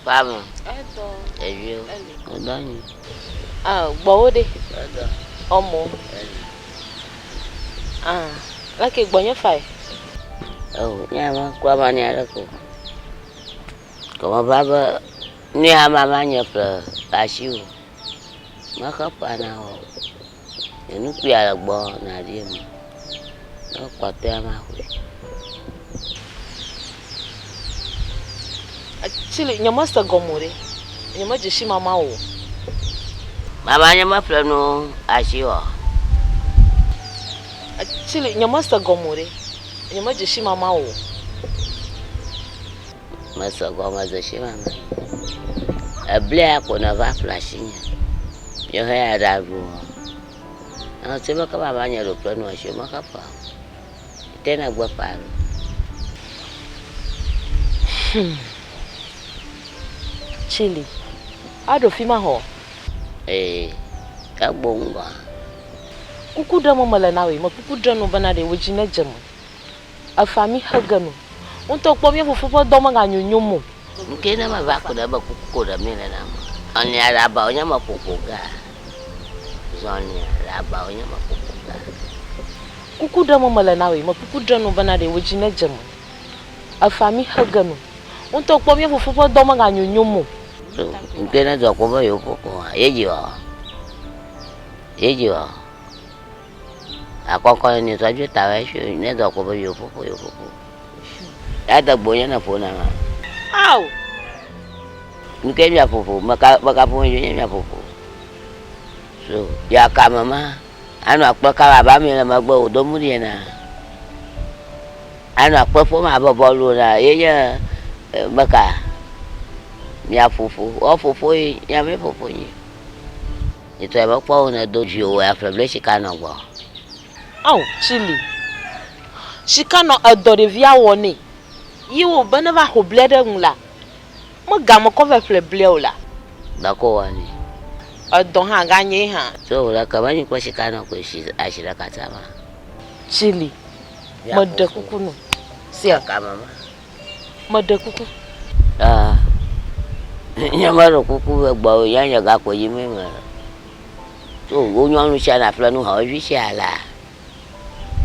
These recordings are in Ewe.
Ƒame. Edɔ. Ɖeviwo. Eli. Edɔ nyi. Ah, gbɔwo ɖe. Edɔ. Ɔmɔ. Eli. Ah, leke gbɔnye fae. Eo, nye ame kura ma nya ɖe ko. Gɔme va be nu ya ma ma nye ƒle le asiwò. Mexe ƒea na wò. Nye nukpia le gbɔ na ɖi eme. Ne kpɔtɔea maxɔe. Chile, nye mese gɔme o ɖe. Nye medze si mama o. Mama nye meƒle nu asiwò. Chile, nye mese gɔme o ɖe. Nye medze si mama o. Mese gɔme dze si mama. Eblia ko neva ƒle asinye. Míehe ya ɖa ɖu o. Ŋuti be ke mama nye ɖo ƒle nu asiwò mexe ƒea o. Te ne gbe ƒea ɖo. Chile, aɖo fi ma xɔ. Ee, egbo ŋgɔ. Kuku ɖe me mele na wòe, me kuku ɖe nu bena ɖe wò dzi nedze me. Efa mi xe ge nu. Ŋutɔ kpɔ mía fofo ƒe dɔ meganyonyom o. Nuke ne meva ku ɖe be kuku ko ɖe mi le na me. Zɔlia ɖe abawo nye me ƒoƒo ga. Zɔlia ɖe abawo nye me ƒoƒo ga. Kuku ɖe me mele na wòe, me kuku ɖe nu bena ɖe wò dzi nedze me. Efa mi xe ge nu. Ŋutɔ kpɔ mía fofo ƒe dɔ meganyonyom o. Nuke ne dɔ kpɔ be yewo ƒoƒo hã, ye dzi wɔ. Ye dzi wɔ. Akɔkɔ ne sɔ dzo ta wɛ shi ne dɔ kpɔ be yewo ƒoƒo yewo ƒoƒo. Ya de gbo nye ne ƒo na ma. Ao! Nuke mia ƒoƒo meka meka ƒo nye mia ƒoƒo. So ya kame ma anɔ akpe kaba ba mi le megbe wò domu ɖi ena. Anɔ akpe ƒom abe bɔlu na ye nye meka mia ƒoƒo. Wɔ ƒoƒo ye nya mi ƒoƒo nyi. Nyitɔe mekpɔ wo ne do viwò ya ƒle bli sika nɔ gbɔ. Ao, Chili. Sika nɔ edɔ ɖevia wɔ nɛ. Yi wo be ne va xo blia ɖe ŋu la, me ga me kɔ vɛ ƒle blia o la. Dɔ ko wɔ nɛ. Edɔ hã ga nye hã. So wo le ke me nyi kpɔ sika nɔ koe si asi ɖe katã ma. Chili. Me ɖe kuku nɔ. Sia. Ka me ma. Me ɖe kuku. Ah. Nye me ɖe kuku be gbɔ o, nye nye gakpo dzi me me. So wo nyɔnu sia na ƒle nu hɔvi sia la.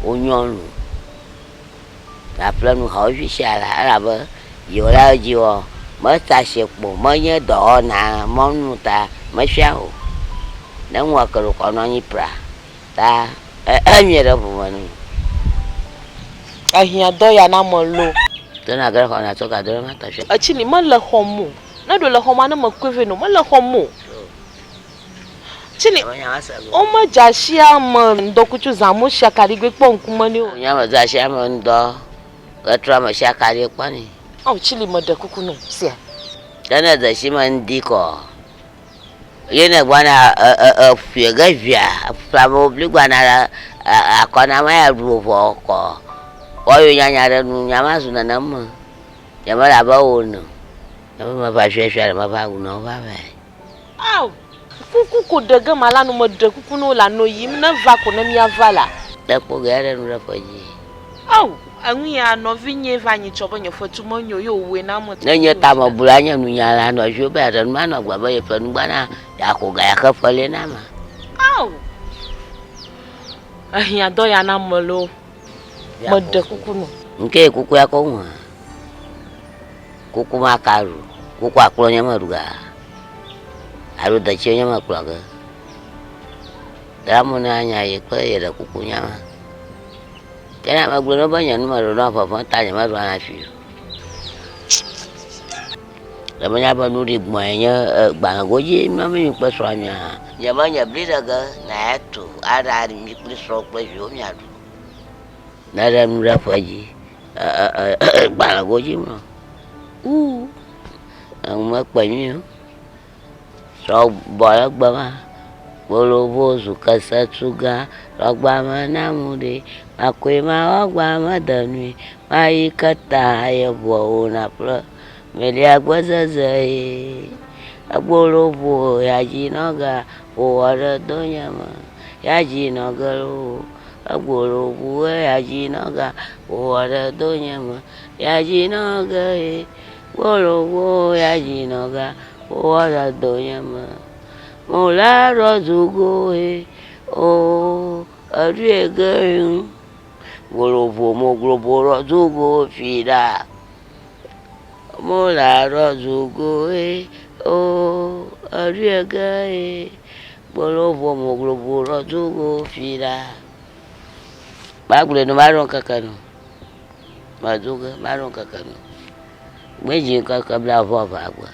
Wo nyɔnu na ƒle nu hɔvi sia la elabe yewo la dzi wɔ. Meta si kpo menye dɔwɔna mɔnu ta mefia o. Ne ŋua ke ɖo kɔ nɔ anyi pra ta emie ɖe ʋu me nu. Ehiã dɔ ya na me lo. To na ge xɔ na to ga do ɖe ma tɔ fi. Etsi li mele xɔ mo. Ne ɖo le xɔ ma ne me kɔe vɛ no mele xɔ mo. Tsi li wo me dza si ame ŋdɔ kutsu zã mo si akaɖigbe kpɔ ŋkume nɛ o. Nya me dza si ame ŋdɔ etrɔ me si akaɖi kpɔ nɛ. Ɔ tsi li me ɖe kuku no sia. Ke ne dze si me ŋdi kɔ. Ye ne gbɔna eƒoe ge via ƒe bli gbɔna ɖe akɔ na ame ya ɖu vɔ kɔ. Wɔyɔ nyanya ɖe nu nya ma zu nenem me. Nye mele abe wò ene o. Nye me va fiafia ɖe meva wu na wo va vɛ. Ao! Kuku ko ɖe ge mala nu meɖe kuku ne wole ano yim ne va ko ne míava la. Ɖe kpo ge ɖe nu ɖe ƒe dzi. Ao! Enu ya nɔvinye va nyi tsɔ be nye fetu menyo ye wòwɔe na ame. Ne nye tamebula nye nunyala nɔviwo be yeaɖe nu manɔ gbe be yeƒe nu gbana yeaxo ga yeaxe ƒe li na ame. Ao! Ehiã dɔ ya na ame loo. Meɖe kuku nɔ. Ŋke kuku ya kɔ ŋua? Kuku ma ka ɖu. Kuku akplɔ nye me ɖu ga. Alo detsi nye me kplɔ ge. Ɖe amewo ne anya ye kpe ye ɖe kuku nya ma. Ke ne ame gblɔ ne be nye nu me ɖo na vɔvɔ̃ ta nye me ɖu ana fi o. Ɖe menya be nu ɖi gbɔe nye gbalẽgodzi ma mi kple srɔ̃a mia. Nye me nye bli ɖe ge na ya tu aɖa mi kple srɔ̃ kple viwo mia ɖu. Ne ɖe nu ɖe ƒe dzi gbalẽgodzi mɔ. Uu enu mekpe nyuie o. Srɔ̃ bɔ ɖe gbe ma. Kpolovo zu kese tu gã. Rɔgba me na mu ɖe. Makoe ma wɔgba me de nui. Mayi ke ta ye ʋuawo na ƒle. Melia gbezeze ye. Egbolovo ya dzi nɔ ga ƒowɔ ɖe do nye me. Ya dzi nɔ ge loo. Egbolovo ya dzi nɔ ga ƒowɔ ɖe do nye me. Ya dzi nɔ ge ye. Gbolobo ya dzi nɔ ga wowɔ ɖe donye me. Mo la ɖɔ zugo he o eɖoe ge ŋu. Gbolobo mo globo ɖɔ zugo fi ɖa. Mo la ɖɔ zugo he o eɖoe ge he. Gbolobo mo globo ɖɔ zugo fi ɖa. Magblɔe no maɖo ŋkeke nu. Medzo ge maɖo ŋkeke nu. Gbedzi ŋkeke blaeve evea gbe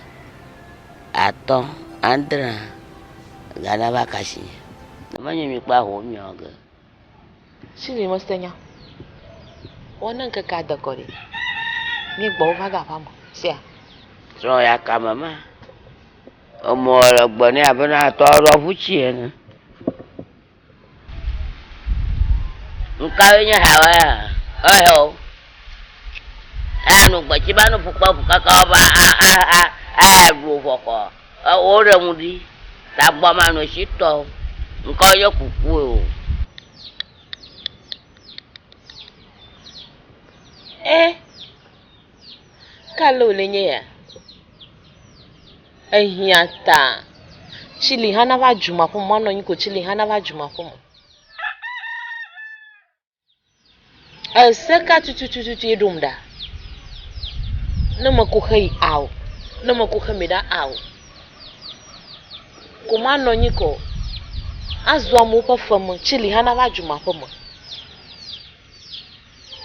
atɔ̃ adrea gana va ka asinye. Ne menye mi kple ahomiawo ge. Tsi li mese nya. Wɔ ne ŋkeke ade kɔ ɖi. Mi gbɔ wova ga aƒea me. Sia. Srɔ̃ ya kame ma. Emɔ le gbe nɛ abe na atɔ ɖɔ ʋu tsi ene. Nukawoe nye hawo ya? Ehewo. Eya nu gbetsi ba nu ƒukpe ƒu kaka woava a a a a ɖu vɔ kɔ. Woɖe ŋu ɖi. Tagbɔ ma nu tsi tɔ. Ŋkɔ nye kuku o. E. Ka le wòle nye ya? Ehiã ta. Tsili hã nava dzu ma ƒe me. Manɔ anyi ko tsili hã nava dzu ma ƒe me. Ese ka tutututu ye ɖom ɖa? Ne meko xe yi ao. Ne meko xe mi ɖa ao. Ko manɔ anyi ko azu amewo ƒe fe me. Tsili hã nava dzu ma ƒe me.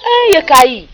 Eye ka yi?